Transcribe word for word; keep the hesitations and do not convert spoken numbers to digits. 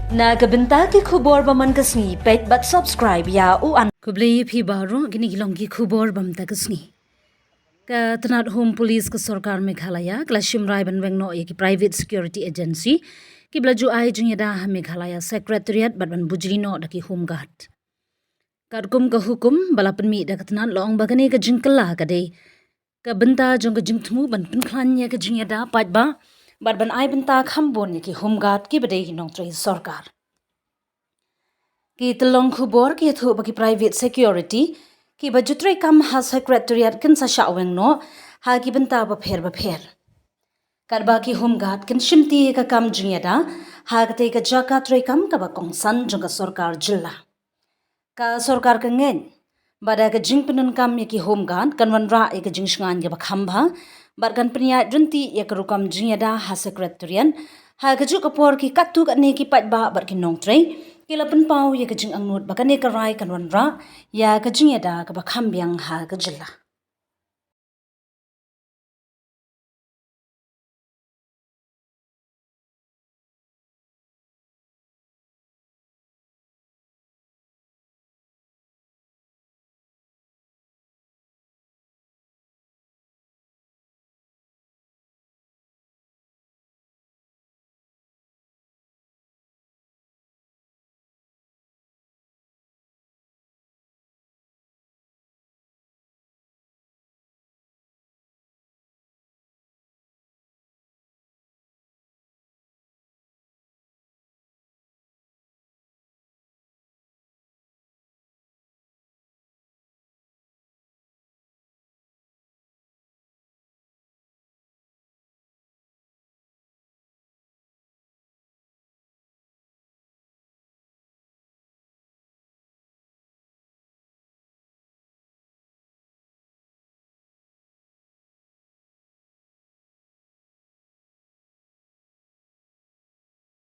Na ka bynta ki khubor ba man ka sngi, peit bad subscribe ïa u an. Khublei phi baroh, kine ki long ki khubor ba mynta ka sngi. Ka tnat Home Police ka sorkar Meghalaya ka la shim rai ban weng noh ïa ki private security agency kiba la ju ai jingïada ha Meghalaya Secretariat bad ban bujli noh da ki Home Guard. Katkum ka hukum ba la pynmih da ka tnat, la ong ba kane ka jingkylla ka dei ka bynta jong ka jingthmu ban pynkhlaiñ ïa ka jingïada paidbah bad ban ai bynta kham bun ïa ki Home Guard kiba dei ki nongtrei sorkar. Ki tyllong khubor ki ïathuh ba ki private security kiba ju trei kam ha Secretariat kin sa shah weng noh ha ki bynta bapher bapher. Katba ki Home Guard kin shimti ïa ka kam jingïada ha katei ka jaka trei kam kaba kongsan jong ka sorkar jylla. Ka sorkar ka ngeit ba da ka jingpyndonkam ïa ki Home Guard kan wanrah ïa ka jingshngaiñ kaba kham bha bad kan pynïaid ryntih ïa ka rukom jingïada ha Secretariat. Ha kajuh ka por, ki katto katne ki paidbah bad ki nongtrei ki la pynpaw ïa ka jingangnud ba kane ka rai kan wanrah ïa ka jingïada kaba kham biang ha ka jylla.